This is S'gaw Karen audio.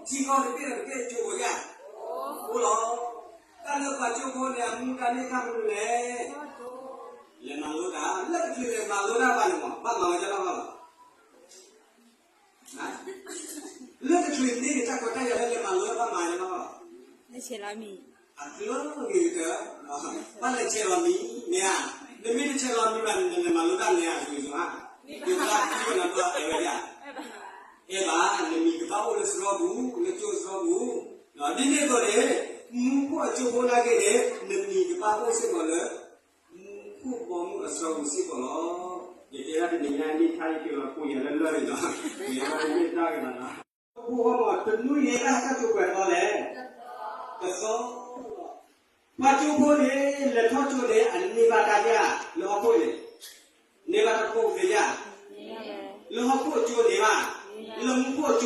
ထံကီၢ်တဘ့ၣ်ဒီးတဘ့ၣ်ကၠိဖိယါ, အိၣ်လီၤ. တၢ်လၢပှၤကၠိဖိန့ၣ် အမူဒါန့ၢ်တၢ်မနုၤလဲၣ်. လဲၤမၤလိတၢ်, လၢတချုးလဲၤမၤလိတၢ်ဘၣ်န့ၣ်မး ဘၣ်မၤဝဲဒ်လဲၣ်လီၤ. လၢတချုးန့ၢ်က့ၤတၢ်ခွဲးတၢ်ယာ်လၢလဲၤမၤလိတၢ်ဘၣ်မၤဒ်လဲၣ်လီၤ. အကျိၤဂ့ၤကတၢၢ်, ဘၣ်လဲၤဆဲးလီၤမံၤမ့ၢ်ဧါ. နမ့ၢ်တဆဲးလီၤမံၤဘၣ်န့ၣ် နလဲၤမၤလိတၢ်န့ၣ်ဧါ ဂ့ၤဂ့ၤဧါ. ယကဘၣ်သံဝဲနၤပှၤအဲၣ်ဝဲဒၣ်, အဲၣ်ဘၣ်, နမံၤကဘၣ်အိၣ်လၢစရီပူၤ, လၢကၠိစရီပူၤ. ဒ်န့ၣ်အသိးန့ၣ်, မူခိၣ်အကၠိဖိနာ်က့န့ၣ် နမံၤကဘၣ်အိၣ်စ့ၢ်ကီးလၢ မူခိၣ်ဘီမုၢ်အစရီပူၤစ့ၢ်ကီးလီၤ. ယတဲဒၣ်တနံၤညါအံၤ မ့ၢ်ထါအံၤက့ၤလီၤ ကိးယၤလၢလၢၢ်န့ၣ်လီၤ. ယဲဒၣ်မ့ၢ်တၢ်ဂ့ၤဘၣ်လီၤ. ကၠိဖိအဂီၢ်မး တနွံန့ၣ် တၢ်ဟဲတၢ်ကၠိပှဲၤသီလဲၣ်, တသီလီၤ. ပှၤကၠိဖိန့ၣ် လဲၤထီၣ်ကၠိန့ၣ် အန့ၢ်ဘၣ်တၢ်ဒ်ဧါ လၢဟီၣ်ခိၣ်န့ၣ်, န့ၢ်ဘၣ်တၢ်ဖိသ့ဧါ, လၢဟီၣ်ခိၣ်အကၠိန့ၢ်ဘၣ်, လၢမူခိၣ်အကၠိ